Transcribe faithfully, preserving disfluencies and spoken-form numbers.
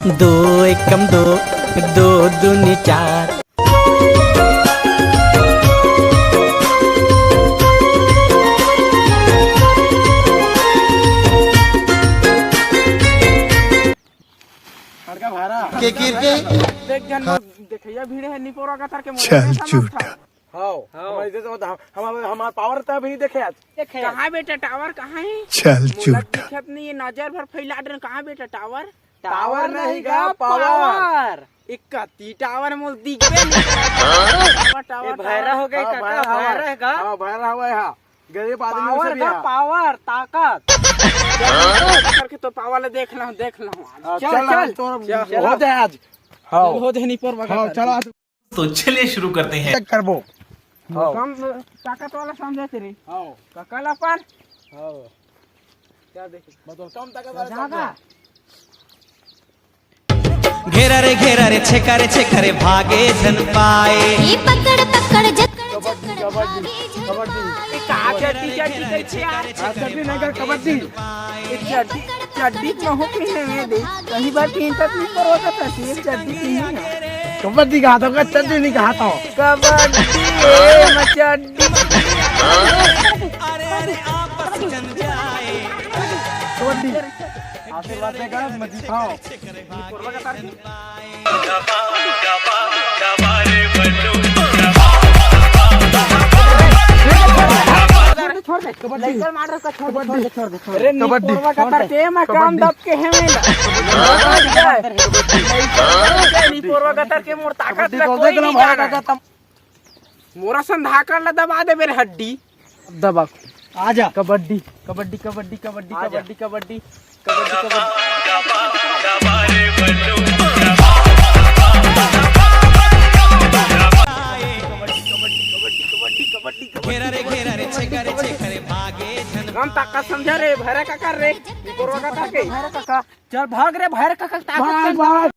दो एकम दो, दो दूनी चार। खड़का भारा। के गिर के? देख जन, देखैया भीड़ हे, निपोरा गतर के मोरे चल नहीं समझता। झूठा। हाव, हाव। हमारे इधर तो हम, हम, हमार पावर त अभी नहीं देखे आज। देखे। कहाँ बेटा टावर, कहाँ हे? चल मोला झूठा। दिखत नहीं हे, नजर भर फैला डरे। कहाँ बेटा टावर? टावर नहीं गा, पावर। पावर। एक कती टावर मोल दिखबे नहीं। टावर, टावर, ए, भैरा टावर। हो गए हाँ, काका, भैरा हवा। भैरा हे का? हाँ, भैरा हवा हे, हाँ। गरीब आदमी पावर से भी गा, हाँ। पावर, ताकत। करके तो पावर ले देख ला, देख ला आज। हाँ, चल, चल, चल। आज तो चल। हो जाए आज। हाँ। चल, हो जाए निपोर बगा हाँ, कर। चल आज। तो चलिए शुरू करते हैं। चेक करबो। हाँ। कम ताकत वाला समझे थे रे। हाँ। काका ला पर। हाँ। क्या देखे? मतलब कम ताकत वाला समझे। घेरा रे घेरा रे छेका रे छेका रे भागे झन पाए। ये पकड़ पकड़ जकड़ जकड़ भागे झन पाए। का चड्डी चड्डी कैसे यार? हाँ, चड्डी नहीं कर, कबड्डी। ये चड्डी, चड्डी में हो पहने में दे। कहीं बार पहनता नहीं पर होता था, ये चड्डी पहने ना। कबड्डी कहा था, मैं चड्डी नहीं कहा था। कबड्डी, ए, मैं चड्डी। अरे अरे आपस जन जाए। कबड्डी। आशीर्वाद देगा, मैं जीता हूँ। छोड़ दे, छोड़ दे। कबड्डी। लइका मार रखा, छोड़ दे, छोड़ दे, छोड़ दे, छोड़ दे। अरे, कबड्डी। निपोरवा गतर के मैं काम दब के है मेला। निपोरवा गतर के मोर ताकत कबड्डी ला बोल कोई दे, नहीं गला मार जाना। रखा था। मोरा संधाकर ला दबा दे मेरे हड्डी। दबा। आजा। कबड्डी, कबड्डी, कबड्डी, कबड्डी, आजा। कबड्डी, कबड्डी, कबड्डी, कबड्डी। घेरा रे घेरा रे छेका रे छेका रे भागे झन। हम ताकत समझा रे, भैरा काका रे, निपोरवा गतर के। भैरा काका, चल भाग रे, भैरा काका ताकत भाग, समझा। भाग।